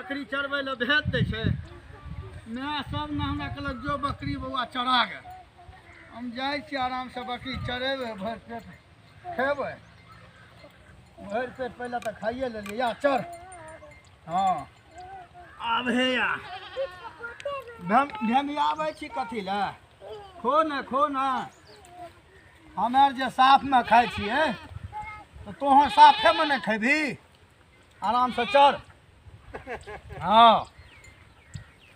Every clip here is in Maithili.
बकरी चरबै लए भेज दै छै। माय सब ने हमरा कहलक जो बकरी बौआ चरा गे। हम जाइ छी आरामसँ बकरी चरेबै, भरि पेट खेबै। भरि पेट पहिले तऽ खाइए लेलियै। या चर। हँ आब हे या भेमियाबै छी कथी लए? खो ने खो ने। हम आर जे साफमे खाइ छियै तऽ तोहर साफेमे नहि खेबही। आरामसँ चर। हँ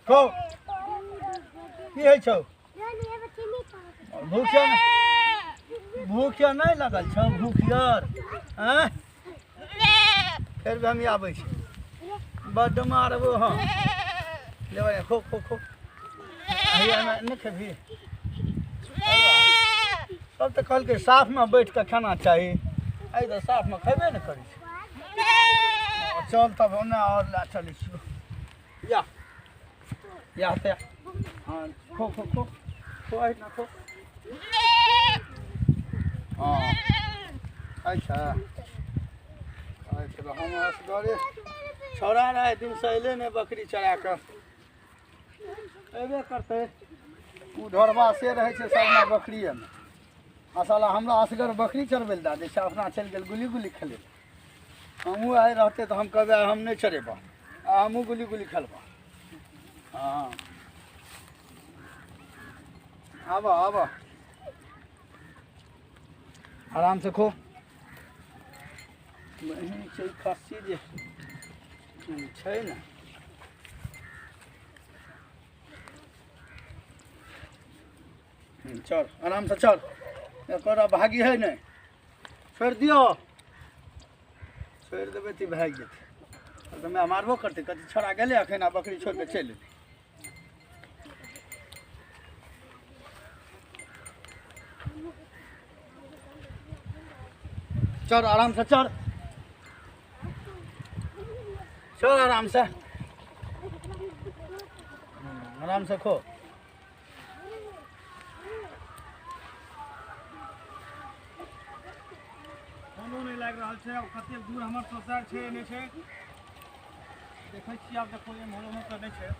खो। की होइ छौ? भूख भूख नहि लगल छौ? भूख यार आँय? फेर भी हम आबै छी, बड्ड मारबो। हँ लेबै, खो खो खो। हैया नहि खेबही? सब तऽ कहलकै साफमे बैठ कऽ खाना चाही, एहि तऽ साफमे खेबे नहि करै छै। चल तब ओन्ने आओर लए चलै छियौ। या या तऽ हँ खो खो खो खो एहिना खो। हँ अच्छा अच्छा। हम असगरे छौड़ा रहै दिनसँ अयलै नहि बकरी चरा कऽ। अयबे करतै। ओ ढोरबा से रहै छै सबमे बकरिएमे। आ साला हमरा असगर बकरी चरबै लए दए दै छै, अपना चलि गेल गुली गुली खेलै लए। हमहूँ आइ रहतै तऽ हम कहबै हम नहि चरेबऽ, आ हमहूँ गुली गुली खेलबऽ। हँ आबऽ आबऽ आराम से खो। बहिन छै खस्सी जे छै ने। चल आराम से चल। एकर भागी है नहि, छोड़ि दियौ। छोड़ि देबै तऽ भागि जेतै। तऽ माय मारबो करतै, कथी छोड़ा गेलै एखन आ बकरी छोड़ि कऽ चलि एलै। चल आराम से चल, चल आराम से, आराम से खो। फोनो नहि लागि रहल छै। आब कतेक दूर हमर ससुरार छै नहि छै देखै छियै। आब देखो एम्हर ओम्हर तऽ नहि छै।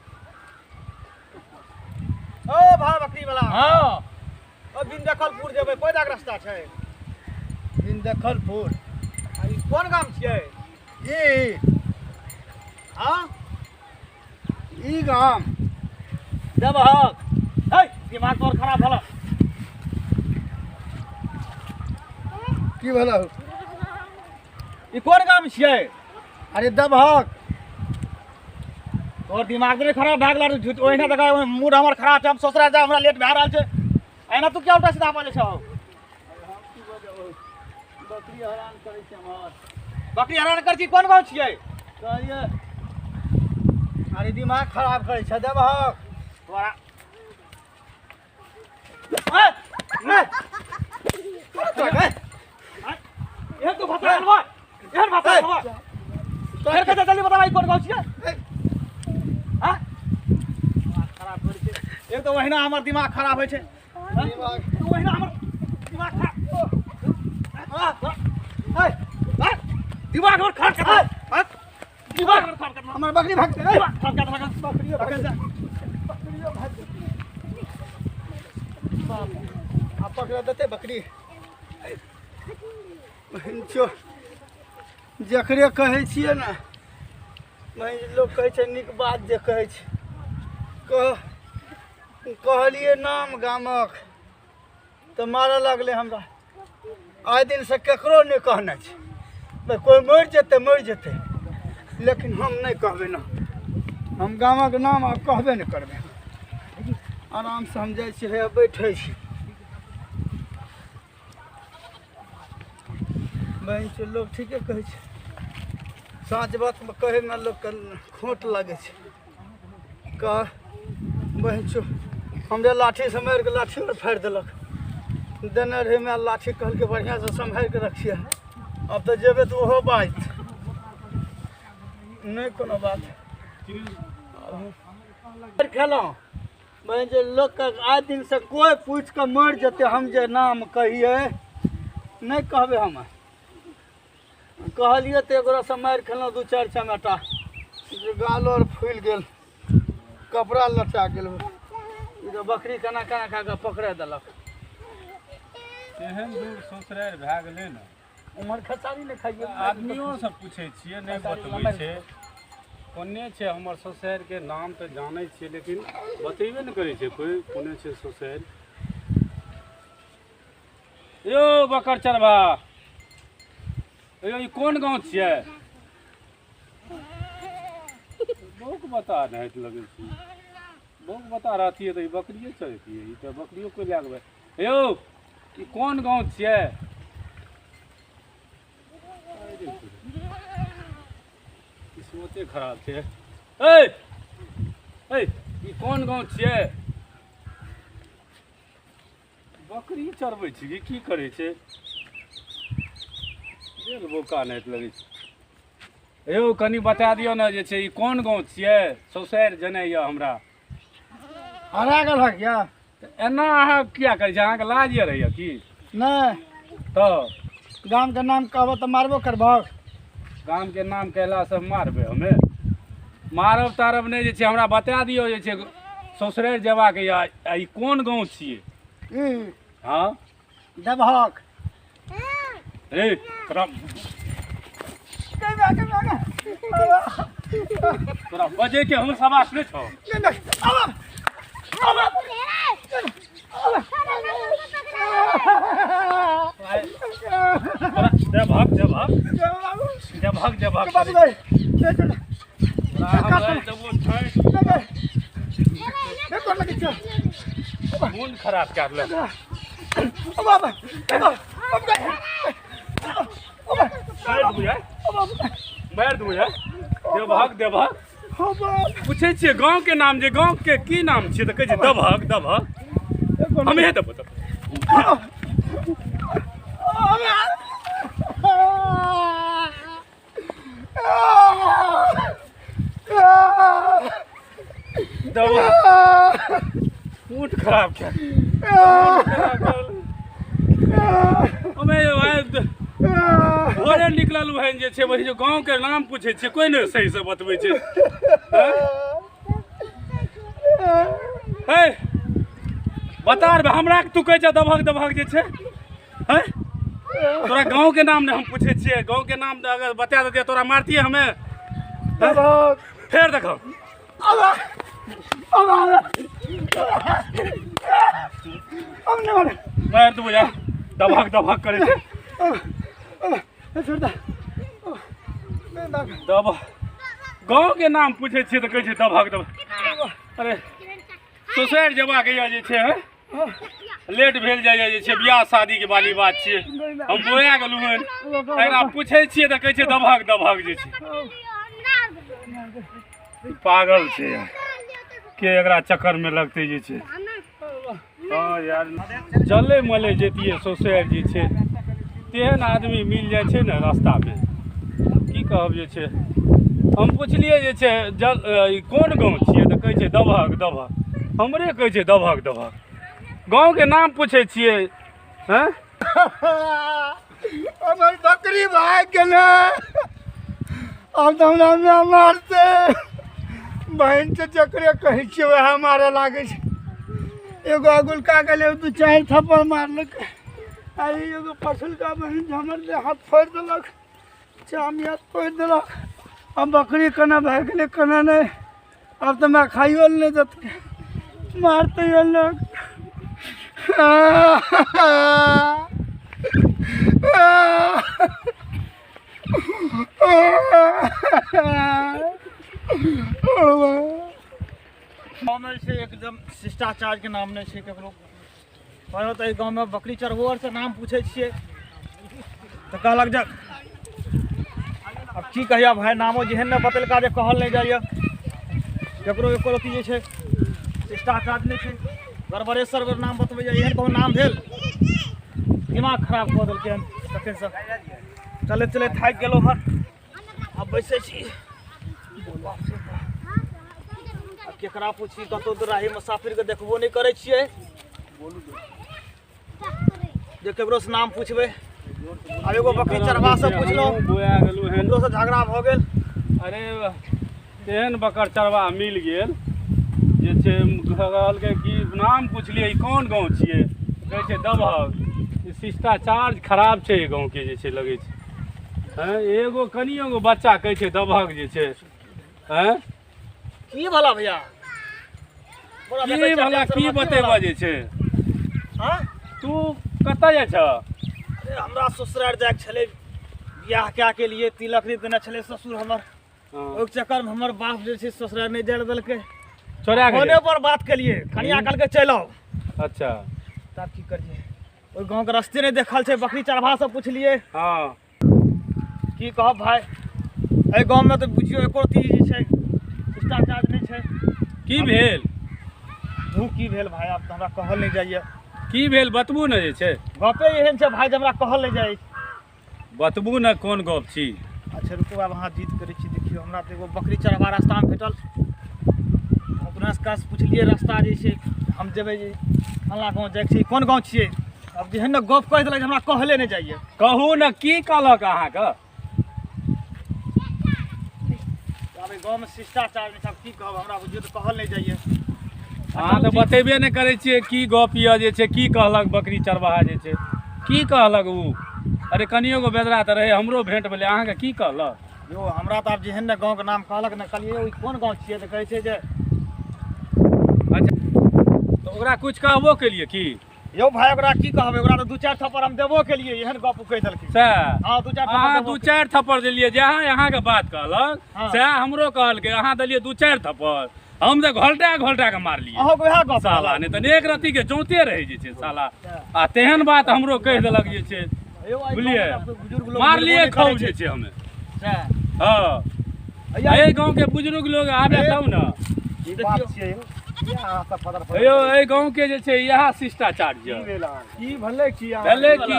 ओ भाय बकरी वाला। हँ ओ बिंदखलपुर जेबै, कोइ दाक रास्ता छै? बिंदखलपुर आ ई कोन गाम छियै? ई हँ ई गाम देबहक। है दिमाग तोहर खराब भेल। की भेल? ई कोन गाम छियै? अरे देबहक। तोहर दिमाग नहि खराब भए गेल? झूठ ओहिना देखा मूड हमर खराब छै। हम ससुरा जा, हमरा लेट भए रहल छै। एना तू क्या उल्टा सीधा बोलै छौ? बकरी हरान करै छै हमर। बकरी हरान करै छी? कोन गाँव छियै? कहलियै अरे दिमाग खराब करै छै देबहक। तोरा एहन तू भाषा बोलबा, एहन भाषा बोलबा? फेर कहै जल्दी बताबै कोन गाँव छियै। हाँ खराब करै छै। एक तऽ ओहिना हमर दिमाग खराब होइ छै, ओहिना हमर दिमाग खराब, दिमाग हमर खराब कर, दिमाग हमर खराब कर। हमर बकरी भाग गेलै। खराब कर, बकरियो भाग गेलै, बकरियो भाग गेलै। बाप आ पकड़ा देतै बकरी। जकरे कहै छियै ने लोक कहै छै नीक बात जे कहै छै। कहलियै नाम गामक तऽ मारऽ लगलै हमरा। आइ दिनसँ ककरो नहि कहने छै। कोइ मरि जेतै मरि जेतै, लेकिन हम नहि कहबै ना। हम गामक नाम आब कहबे नहि करबै। आरामसँ हम जाइ छी, हे बैठै छी। बहिन छै लोक ठीके कहै छै, साँच बात कहैमे लोकके खोट लागै छै। कह बहिन छौ हमरे लाठीसँ मारि कऽ लाठी आओर फाड़ि देलक। देने रहै माय लाठी, कहलकै बढ़िआँसँ सम्हारि कऽ रखिए। आब तऽ जेबै तऽ ओहो बाजत नहि कोनो बात। खेलहुँ बहिन जे लोकके आइ दिनसँ कोइ पूछि कऽ मरि जेतै हम जे नाम कहियै नहि कहबै। हम कहलियै तऽ एगोरासँ मारि खेलहुँ दू चारि चमेटा। गालो आर फूलि गेल, कपड़ा लटा गेल। ई तऽ बकरी केना केना कए कऽ पकड़े देलक। एहन दूर ससुरारि भए गेलै ने, उम्हर खेसारी नहि खाइए। आदमियो सब पूछै छियै, नहि बतबै छै कोने छै हमर ससुरारिके नाम। तऽ जानै छियै लेकिन बतेबे नहि करै छै कोइ कोने छै ससुरारि। यौ बकर चरबा, यौ ई कोन गाँव छियै? बहुत बता नहि लगै छै, बहुत बता रहतियै तऽ ई बकरिए चलतियै, ई तऽ बकरियो कोइ लए गेलै। यौ ई कोन गाँव छियै? किस्मते खराब छै। ए ई कोन गाँव छियै? बकरी चरबै छै कि की करै छै? बोका नहि लगै छै। यौ कनि बता दियौ ने जे छै ई कोन गाँव छियै? ससुरारि जेनाइ यऽ हमरा। हरा गेल हक यऽ? एना अहाँ किया करै छी? अहाँके लाज रहैया की? नहि तऽ गामके नाम कहबऽ तऽ मारबो करबहक। गामके नाम कहलासँ मारबै? हमे मारब तारब नहि। जे छै हमरा बता दियौ जे छै ससुरारि जेबाक यऽ, ई कोन गाँव छियै? ई हँ देबहक। रे तोरा तोरा बजैके हमर सवास नहि छौ। देबहक देबहक देबहक देबहक। मोन खराब कए देलक। मारि देबू यार। देबहक देबहक पूछै छियै गाँवके नाम, जे गाँवके की नाम छियै तऽ कहै छै दबहक दबहक। हमे देबो तब। मूड खराब क्या? भोरे निकलल हन जे छै वही जो गाँव के नाम पूछै छियै कोइ नहि सही से बतबै छै। हे बता रे हमरा तू कहै छ दबहक दबहक जे छै। हैं तोरा गाँव के नाम नहि हम पूछै छियै, गाँव के नाम अगर बता देतियै तोरा मारतियै हमे। फेर देखो मारि देबो यार। दबहक दबहक करै छै। गाँव के नाम पूछै छियै तऽ कहै छै दबहक दबहक। अरे ससुरारि जेबाक यऽ जे छै लेट भेल जाइए जे छै, बियाह शादीके वाली बात छियै। हम बोया गेलहुँ हन, एकरा पूछै छियै तऽ कहै छै दबहक दबहक जे छै। पागल छै यार, के एकरा चक्करमे लगतै जे छै। हँ यार जलै मलै जैतियै ससुरारि जे छै, तेहन आदमी मिल जाइ छै ने रास्तामे, की कहब जे छै। हम पुछलियै जे छै जल कोन गाँव छियै तऽ कहै छै दबहक दबहक। हमरे कहै छै दबहक दबहक। गाँवके नाम पूछै छियै। हँ हमर बकरी भागि गेलै, आब तऽ हमरा मारतै। बहिन से जकरे कहै छियै वएह मारऽ लागै छै। एगो अगुलका गेलै दू चारि थप्पड़ मारलकै, आ एगो पछुलका बहिन हमर देह हाथ फोड़ि देलक, चामी हाथ फोड़ि देलक। आब बकरी केना भए गेलै केना नहि, आब तऽ हमरा खाइयो लए नहि देतै, मारतै लोक। गाँवमे छै एकदम शिष्टाचारके नाम नहि छै ककरो। कहलहुँ तऽ एहि गाँवमे बकरी चरबो आरसँ नाम पूछै छियै तऽ कहलक जे आब की कहिया भाय, नामो जेहन नहि बतेलका जे कहल नहि जाइए ककरो। एको रत्ती जे छै शिष्टाचार नहि छै, गड़बड़े सड़बड़ नाम बतबैए। एहन कोनो नाम भेल? दिमाग खराब कऽ देलकै हन। तखनसँ चलैत चलैत थाकि गेलहुँ हन, आब बैसै छी। केकरा पूछी, कतहु तऽ राही मुसाफिरके देखबो नहि करै छियै जे ककरोसँ नाम पुछबै। आब एगो बकरी चरबा से पुछलहुँ, ओकरोसँ झगड़ा भऽ गेल। अरे तेहन बकर चरवा मिल गेल जे छै। कहलकै कि नाम पुछलियै, ई कोन गाँव छियै? कहै छै दबहक। ई शिष्टाचार खराब छै एहि गाँवके जे छै लगै छै। हँ, एगो कनियो गो बच्चा कहै छै दबहक जे छै। हँ, की भला भैया, की भला की बतेबऽ जे छै? हँ, तू कतऽ जाइ छह? अरे, हमरा ससुरारि जाइके छलै, बियाह कए के लिए तिलक नहि देने छलै ससुर हमर। ओहि चक्करमे हमर बाप जे छै ससुरारि नहि जाय देलकै। चोरा के फोने पर बात केलियै, कनिया कहलकै चलि आउ। अच्छा, तब की करियै? ओहि गाँवके रस्ते नहि देखल छै, बकरी चरबा से पुछलियै। की कहब भाय, एहि गाँवमे तऽ बुझियौ एको रत्ती जे छै शिष्टाचार नहि छै। की भेल? धू, की भेल भाय, आब तऽ हमरा कहल नहि जाइए। की भेल बतबू ने जे छै। गपे एहन छै भाय जे हमरा कहल नहि जाइ। बतबू ने कोन गप छी। अच्छा रुकू, आब अहाँ जीत करै छी। देखियौ, हमरा तऽ एगो बकरी चरबा रास्तामे भेटल, अपना से पुछलियै रास्ता जे छै हम जेबै जे फल्लाँ गाँव जाइके छै, कोन गाँव छियै? आब जेहन ने गप कहि देलक जे हमरा कहले नहि जाइए। कहू ने की कहलक अहाँके? आब एहि गाँवमे शिष्टाचार नहि छै, आब की कहब, हमरा बुझियौ तऽ कहल नहि जाइए। अहाँ तऽ बतेबे नहि करै छियै की गप यऽ जे छै। की कहलक बकरी चरवाहा जे छै, की कहलक ओ? अरे, कनियो गो बेदरा तऽ रहै, हमरो भेंट भेलै। अहाँके की कहलक? यौ, हमरा तऽ आब जेहन ने गाँवके नाम कहलक ने, कहलियै यौ ई कोन गाँव छियै? तऽ कहै छै जे अच्छा, तऽ ओकरा किछु कहबो केलियै की? यौ भाय, ओकरा की कहबै, ओकरा तऽ दू चारि थप्पड़ हम देबो केलियै, एहन गप ओ कहि देलखिन। सएह? हँ, दू चारि थप्पड़ अहाँ देबो दू चारि थप्पड़ देलियै, जे अहाँके बात कहलक सएह हमरो कहलकै। अहाँ देलियै दू चारि थप्पड़, हम तऽ घोलटा घोलटा के मारलियै। अहूँके वएह गप साला कहलक? नहि तऽ एक रत्ती के जौते रहै जे छै साला, आ तेहन बात हमरो कहि देलक जे छै। यौ, एहि बुझलियै? गाँवमे तऽ बुजुर्ग लोक मारलियै मिलबो नहि खौ करै जे छै हमे। सएह? हँ, एहि गाँव के बुजुर्ग लोग आबे तब ने। की बात छियै यौ? किया अहाँ सब फदर फदर? यौ, एहि गाँव के जे छै इएह शिष्टाचार की यऽ। भेल अहाँके? की भेलै की अहाँ? भेलै की,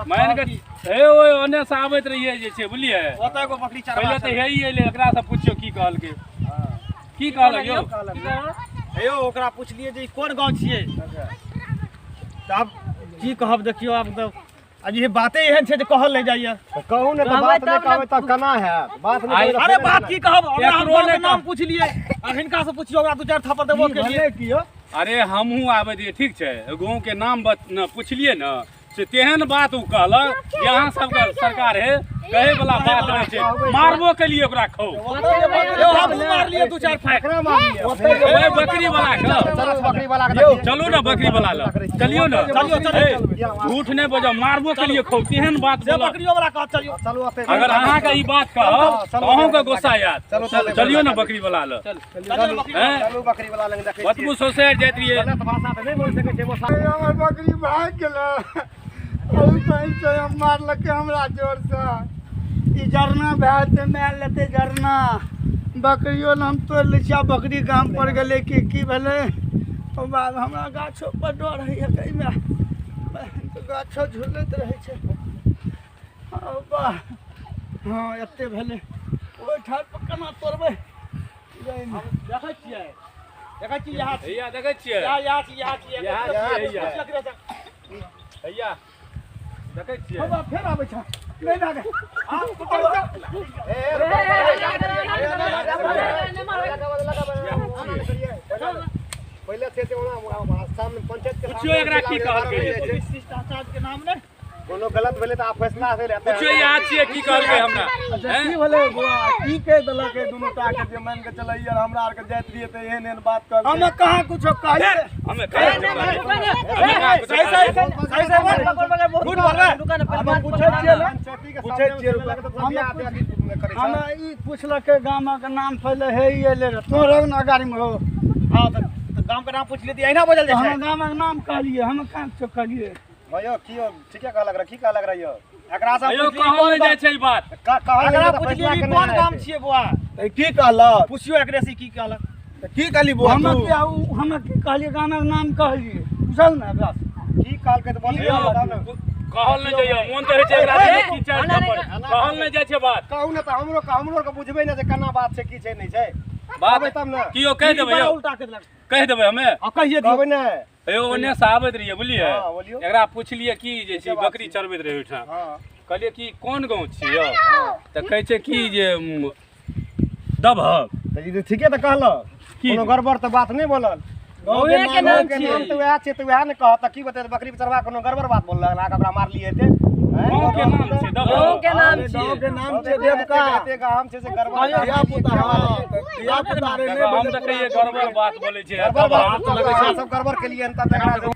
मानि कऽ हे ओहि ओन्ने से आबैत रहियै जे छै, बुझलियै? ओतऽ एगो बकरी चरबा पहिले तऽ छलै। हे ही एलै, एकरा से पुछियौ की कहलकै। की कहलक यौ? हे यौ, ओकरा पुछलियै जे ई कोन गाँव छियै? तऽ आब की कहब, देखियौ आब तऽ आब ई बाते एहन छै जे कहल नहि जाइए। तऽ कहू ने, तऽ बात नहि कहबै तऽ केना हैत? बात नहि कहबै तऽ अरे फेर बात की कहब, ओकरा हम एकरो गाँवके नहि नाम पुछलियै आ हिनका से पुछियौ, ओकरा दू चारि थप्पड़ देबो की केलियै। भेलै की यौ? अरे, हमहूँ आबैत रहियै, ठीक छै, गाँव के नाम बत न पुछलियै ने, से तेहन बात ओ कहलक जे अहाँ सबके सरकार हे कहै वला बात नहि छै। मारबो केलियै ओकरा खौ। यौ, हमहूँ मारलियै दू चारि फाइक। केकरा मारलियै? ओहि बकरी वला के। चलू बकरी वाला के देखियै। चलू ने बकरी वला लग चलियौ ने। चलियौ, चलियौ। हे, झूठ नहि बजाउ, मारबो केलियै खौ, तेहन बात से बोलक। बकरियो वाला कहत चलियौ। चलू ओतै। अगर अहाँके ई बात कहब तऽ अहूँके गुस्सा आयत। चलू, चलू। चलियौ ने बकरी वला लग। चलियौ बकरी। हैं? चलू बकरी वाला लग देखै छियै। बतबू सोसाइट जाइत रहियै। गलत भाषा तऽ नहि बोलि सकै छै मोसा। हमर बकरी भागि गेलै, ओहि कहै छै हम मारलकै हमरा जोरसँ। ई जरना भए जेतै, मारि लेतै जरना। बकरियो ने हम तोड़ि लै छी। आ बकरी गाम पर गेलै कि की भेलै? ओ बाद हमरा गाछो पर डर होइए, एहिमे गाछो झुलैत रहै छै। ओ वाह, हँ, एते भेलै, ओहि ठाढ़ पर केना तोड़बै? देखै छियै, देखै छियै, यहाँ छी। हैया देखै छियै। यहाँ, यहाँ छी, यहाँ छी। यहाँ छियै, हैया। हैया देखै छियै। बाबा फेर आबै छै, नहि भागे। पहिले से छै ओना सामने पंचायत के। पुछियौ एकरा की कहलकै जे छै। शिष्टाचार के नाम नहि। कोनो गलत भेलै तऽ आब फैसला भेलै। पुछियौ यहाँ छियै की कहलकै हमरा। अच्छा, हैं? की भेलै बौआ? की कहि देलक एहि दुनू टा के जे मानि कऽ चलैया हमरा आरके जाइत रहियै तऽ एहन एहन बात कहलकै? हमे कहाँ कुछो कहलियै? हमे कहाँ कुछो कहलियै? हमे कहाँ कुछो कहलियै? सही सही झूठ बोलबै? हमे पूछै छियै ने, पंचायती के पूछै सामने छियै। करै हमे ई पुछलकै गामक नाम पहिले, हे ई एलै रह तों रह ने गाड़ीमे हो। हँ, तऽ गाम के नाम पुछलियै तऽ एहिना बजल तऽ जाइ छै। हमे गामक नाम कहलियै, हम कहाँ कुछो कहलियै? यौ, की यौ, ठीके कहलक रह, की कहलक रह यौ? एकरा से यौ, पुछलियै कहल कोन नहि जाइ छै ई बात। कहल एकरा गेलै तऽ पुछलियै फैसला ई केने कोन गाम हेतै। छियै बौआ? तऽ की कहलक? पुछियौ एकरे से की कहलक। तऽ की कहली बौआ? हमे की हमे की कहलियै? गामक नाम कहलियै, बुझल ने एकरा से। की कहलकै तऽ बोलियौ यौ, तब ने। कहल नहि जाइए, मोन तऽ होइ छै एकरा जे की चारि थप्पड़। कहल नहि जाइ छै बात। कहू ने तऽ हमरो हमरो के बुझबै ने जे केना बात छै, की छै, नहि छै। बात कहबै तब ने। कियो कहि देबै बड़ा यौ? उल्टा कहि देलक। कहि देबै हमे? हँ, कहिए दियौ। कहबै ने। यौ, ओन्ने से आबैत रहियै, बुझलियै? हँ, बोलियौ। एकरा पुछलियै की जे छै, बात बकरी छै? चरबैत रहै ओहिठाम। हँ। कहलियै कि कोन गाँव छियै यौ? तऽ कहै छै की जे दबहक। तऽ ई तऽ ठीके तऽ कहलक। की? कोनो गड़बड़ तऽ बात नहि बोलल। गाँवे के नाम गाँवके छियै। नाम तऽ वएह छै, तऽ वएह ने कहत। तऽ की बतेतै, बकरी चरबा कोनो गड़बड़ बात बोललक? अहाँके ओकरा मारलियै एते? गाँव के नाम छै गाँव देखो। के नाम छियै। गाँव के नाम छै देवका। एते गाम छै से गड़बड़। धिया पुता, हँ, धिया पुता रे। देखो, हम तऽ कहियै गड़बड़ बात बोलै छै। गड़बड़ बात लगै छै, सब गड़बड़ केलियै हन। तब एकरा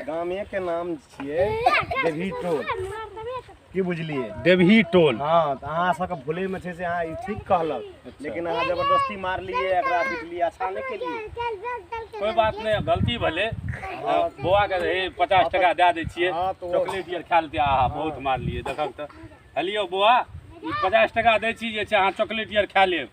गामे के नाम छियै देवी टोल, की बुझलियै? देवही टोल। हँ, तऽ अहाँ सबके भूलैमे छै से अहाँ ई ठीक कहलक, लेकिन अहाँ जबरदस्ती मारलियै एकरा, पिटलियै, अच्छा नहि केलियै। कोइ बात नहि, गलती भेलै बौआ के। हे, 50 टका दए दै छियै। हँ, तऽ चॉकलेट आर खा लेतै। आहा, बहुत मारलियै। देखक तऽ हेलियौ बौआ, ई 50 टका दै छी जे छै, अहाँ चॉकलेट आर खा लेब,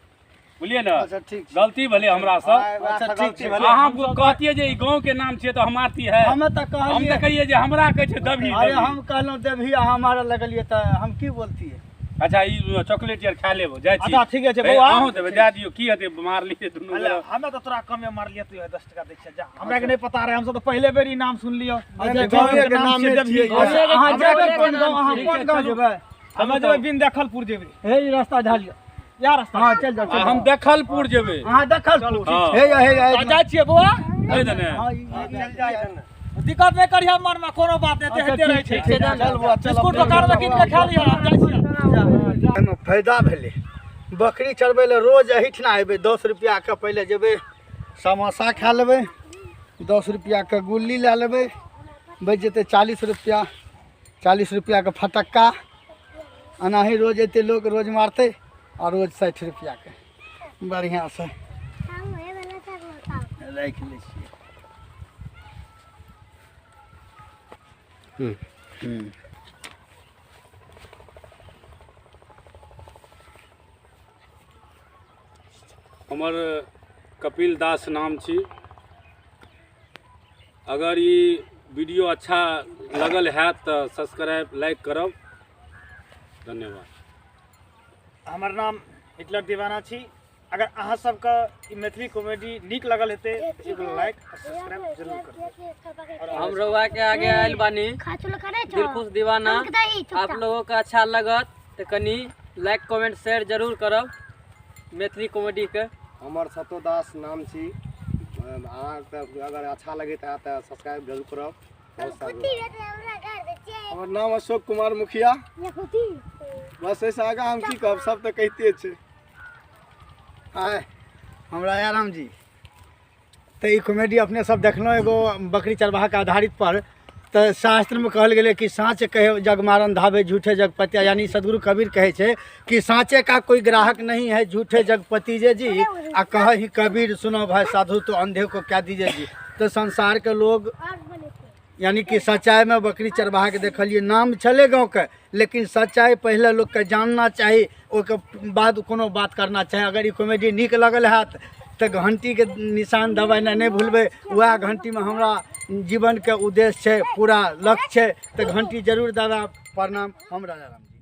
बुझलियै ने? अच्छा, ठीक छै। गलती भेलै हमरा से। अच्छा, ठीक छै। अहाँ कहतियै जे ई गाँव के नाम छियै तऽ हम मारती है? हमे तऽ हम तऽ कहलियै। कहियै जे हमरा कहै छै दबही। अरे, दबही। हम कहलहुँ देवही, अहाँ मारऽ लगलियै तऽ हम की बोलतियै? अच्छा, ई चॉकलेट आर खा लेब, जाइ छी। अच्छा, ठीके छै हे, बौआ। अहूँ देबै, दए दियौ। की हेतै, मारलियै दुनू अल्ला, गोरा। हमे तऽ तोरा कमे मारलियै, तू 10 टका दै छियै, जा। हमरा के नहि पता रहै, हमसब तऽ पहिले बेर ई नाम सुनलियै। अच्छा, गाँव के नाम छियै देवही। गाँवे के अहाँ नाम जेबै छियै। कोन गाँव? अहाँ कोन गाँव जेबै? हमे जेबै बिंदेखलपुर जेबै। हे, ई रास्ता ढालियौ। या रास्ता। हँ, चलि जाउ। आ हम देखलपुर जेबै। अहाँ देखलपुर। हँ। हे हे हे। तऽ जाइ छियै बौआ। एहि दने। हँ, चल दिक्कत नहि करिहे मन में, कोनो बात नहि, अच्छा, हेते रहै ठीक छै। छै, चल बौआ, चल। बिस्कुट दोकान में कीन के खा लिहऽ, हम जाइ छियै। एहिमे फायदा भेलै बकरी चरबै लए रोज एहिठिना अयबै। 10 रुपैआके पहिले जेबै, समोसा खा लेबै, 10 रुपैआके गुल्ली लए लेबै, बचि जेतै 40 रुपैआ। 40 रुपैआके फटक्का। एनाही रोज अयतै लोक, रोज मारतै आ रोज 60 रुपैआके बढ़िआँसँ राखि लै छियै। हूँ। हमर कपिल दास नाम छी। अगर ई वीडियो अच्छा लगल हैत तऽ सब्सक्राइब, लाइक करब। धन्यवाद। हमर नाम हिटलर दीवाना छी। अगर अहाँ सबके ई मैथिली कॉमेडी नीक लगल हेतै तऽ एगो लाइक आ सब्सक्राइब जरूर करबै। हम रउआ के आगे आयल बानी दिलखुश दीवाना। आप लोगों का अच्छा लगत तऽ कनि लाइक, कमेंट, शेयर जरूर करब मैथिली कॉमेडी के। हमर सतो दास नाम छी। अहाँके अगर अच्छा लगैत हैत तऽ सब्सक्राइब जरूर करब। बहुत सारा। हमर नाम अशोक कुमार मुखिया। बस, एहिसँ आगाँ हम की कहब, सब तऽ कहिते छै। आय हमरा राम जी। तऽ ई कॉमेडी अपने सब देखलहुँ, एगो बकरी चरवाहाके आधारित पर। तऽ शास्त्रमे कहल गेलै कि साँच कहे जग मारन धावे, झूठे जगपतिया। यानी सदगुरु कबीर कहै छै कि साँचे का कोई ग्राहक नहीं है, झूठे जगपति जे जी। आ कह ही कबीर सुनो भाई साधु, तो अंधे को क्या दीजिए जी। तऽ संसारके लोग, यानी कि सच्चाइमे बकरी चरवाहाके देखलियै, नाम छलै गाँवके, लेकिन सच्चाइ पहिले लोकके जानना चाही, ओहिके बाद कोनो बात करना चाही। अगर ई कॉमेडी नीक लगल हैत तऽ घण्टीके निशान दबेनाइ नहि भूलबै। उएह घण्टीमे हमरा जीवनके उद्देश्य छै, पूरा लक्ष्य छै, तऽ घण्टी जरूर दबायब। प्रणाम, हम राजा राम।